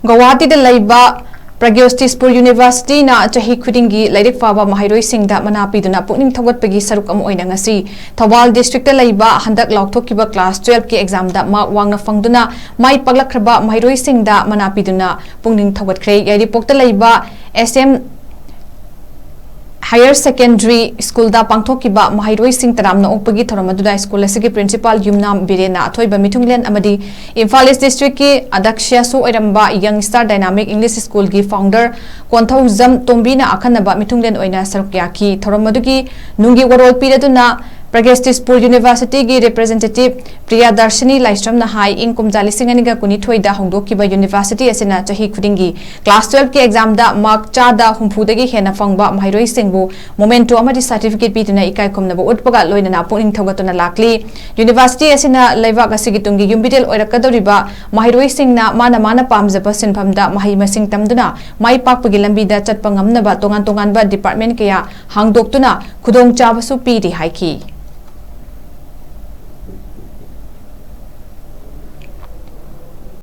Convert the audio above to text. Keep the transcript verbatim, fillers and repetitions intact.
ꯒꯧꯍꯥꯇꯤꯗ ꯂꯩꯕ ꯄ꯭ꯔꯒ꯭ꯌꯣꯁꯇꯤꯁꯄꯨꯔ ꯌꯨꯅꯤꯚꯔꯁꯤꯇꯤꯅ ꯆꯍꯤ ꯈꯨꯗꯤꯡꯒꯤ ꯂꯥꯏꯔꯤꯛ ꯄꯥꯕ ꯃꯍꯩꯔꯣꯏꯁꯤꯡꯗ ꯃꯅꯥ ꯄꯤꯗꯨꯅ ꯄꯨꯛꯅꯤꯡ ꯊꯧꯒꯠꯄꯒꯤ ꯁꯔꯨꯛ ꯑꯃ ꯑꯣꯏꯅ ꯉꯁꯤ ꯊꯧꯕꯥꯜ ꯗꯤꯁꯇ꯭ꯔꯤꯛꯇ ꯂꯩꯕ ꯍꯟꯗꯛ ꯂꯥꯎꯊꯣꯛꯈꯤꯕ ꯀ꯭ꯂꯥꯁ ꯇꯨꯌꯦꯜꯐꯀꯤ ꯑꯦꯛꯖꯥꯝꯗ ꯃꯥꯔꯛ ꯋꯥꯡꯅ ꯐꯪꯗꯨꯅ ꯃꯥꯏ ꯄꯥꯛꯂꯛꯈ꯭ꯔꯕ ꯃꯍꯩꯔꯣꯏꯁꯤꯡꯗ ꯃꯅꯥ ꯄꯤꯗꯨꯅ ꯄꯨꯛꯅꯤꯡ ꯊꯧꯒꯠꯈ꯭ꯔꯦ꯫ ꯌꯥꯏꯔꯤꯄꯣꯛꯇ ꯂꯩꯕ ꯑꯦꯁ ꯑꯦꯝ ꯍꯥꯌꯔ ꯁꯦꯀꯦꯟꯗꯔꯤ ꯁ꯭ꯀꯨꯜꯗ ꯄꯥꯡꯊꯣꯛꯈꯤꯕ ꯃꯍꯩꯔꯣꯏꯁꯤꯡ ꯇꯔꯥꯝꯅ ꯑꯣꯛꯄꯒꯤ ꯊꯧꯔꯝ ꯑꯗꯨꯗ ꯁ꯭ꯀꯨꯜ ꯑꯁꯤꯒꯤ ꯄ꯭ꯔꯤꯟꯁꯤꯄꯥꯜ ꯌꯨꯝꯅꯥꯝ ꯕꯤꯔꯦꯟꯅ ꯑꯊꯣꯏꯕ ꯃꯤꯊꯨꯡꯂꯦꯟ ꯑꯃꯗꯤ ꯏꯝꯐꯥꯜ ꯏꯁ ꯗꯤꯁꯇ꯭ꯔꯤꯛꯀꯤ ꯑꯗꯛꯁ꯭ꯌꯁꯨ ꯑꯣꯏꯔꯝꯕ ꯌꯪ ꯁ꯭ꯇꯥꯔ ꯗꯥꯏꯅꯥꯃꯤꯛ ꯏꯪꯂꯤꯁ ꯁ꯭ꯀꯨꯜꯒꯤ ꯐꯥꯎꯟꯗꯔ ꯀꯣꯟꯊꯧꯖꯝ ꯇꯣꯝꯕꯤꯅ ꯑꯈꯟꯅꯕ ꯃꯤꯊꯨꯡꯂꯦꯟ ꯑꯣꯏꯅ ꯁꯔꯨꯛ ꯌꯥꯈꯤ꯫ ꯊꯧꯔꯝ ꯑꯗꯨꯒꯤ ꯅꯨꯡꯒꯤ ꯋꯥꯔꯣꯜ ꯄꯤꯔꯗꯨꯅ ꯄ꯭ꯔꯒ꯭ꯌꯣꯁꯇꯤꯁꯄꯨꯔ ꯌꯨꯅꯤꯚꯔꯁꯤꯇꯤꯒꯤ ꯔꯤꯄ꯭ꯔꯖꯦꯟꯇꯦꯇꯤꯚ ꯄ꯭ꯔꯤꯌꯥꯗꯔꯁꯤꯅꯤ ꯂꯥꯏꯁ꯭ꯔꯝꯅ ꯍꯥꯏ, ꯏꯪ ꯀꯨꯝꯖꯥ ꯂꯤꯁꯤꯡ ꯑꯅꯤꯒ ꯀꯨꯟꯅꯤꯊꯣꯏꯗ ꯍꯧꯗꯣꯛꯈꯤꯕ ꯌꯨꯅꯤꯚꯔꯁꯤꯇꯤ ꯑꯁꯤꯅ ꯆꯍꯤ ꯈꯨꯗꯤꯡꯒꯤ ꯀ꯭ꯂꯥꯁ ꯇꯨꯌꯦꯜꯐꯀꯤ ꯑꯦꯛꯖꯥꯝꯗ ꯃꯥꯔꯛ ꯆꯥꯗ ꯍꯨꯝꯐꯨꯗꯒꯤ ꯍꯦꯟꯅ ꯐꯪꯕ ꯃꯍꯩꯔꯣꯏꯁꯤꯡꯕꯨ ꯃꯣꯃꯦꯟꯇꯣ ꯑꯃꯗꯤ ꯁꯥꯔꯇꯤꯐꯤꯀꯦꯠ ꯄꯤꯗꯨꯅ ꯏꯀꯥꯏ ꯈꯨꯝꯅꯕ ꯎꯠꯄꯒ ꯂꯣꯏꯅꯅ ꯄꯨꯛꯅꯤꯡ ꯊꯧꯒꯠꯇꯨꯅ ꯂꯥꯛꯂꯤ꯫ ꯌꯨꯅꯤꯚꯔꯁꯤꯇꯤ ꯑꯁꯤꯅ ꯂꯩꯕꯥꯛ ꯑꯁꯤꯒꯤ ꯇꯨꯡꯒꯤ ꯌꯨꯝꯕꯤꯔꯦꯜ ꯑꯣꯏꯔꯛꯀꯗꯧꯔꯤꯕ ꯃꯍꯩꯔꯣꯏꯁꯤꯡꯅ ꯃꯥꯅ ꯃꯥꯅ ꯄꯥꯝꯖꯕ ꯁꯤꯟꯐꯝꯗ ꯃꯍꯩ ꯃꯁꯤꯡ ꯇꯝꯗꯨꯅ ꯃꯥꯏ ꯄꯥꯛꯄꯒꯤ ꯂꯝꯕꯤꯗ ꯆꯠꯄ ꯉꯝꯅꯕ ꯇꯣꯉꯥꯟ ꯇꯣꯉꯥꯟꯕ ꯗꯤꯄꯥꯔꯠꯃꯦꯟ ꯀꯌꯥ ꯍꯥꯡꯗꯣꯛꯇꯨꯅ ꯈꯨꯗꯣꯡꯆꯥꯕꯁꯨ ꯄꯤꯔꯤ ꯍꯥꯏꯈꯤ꯫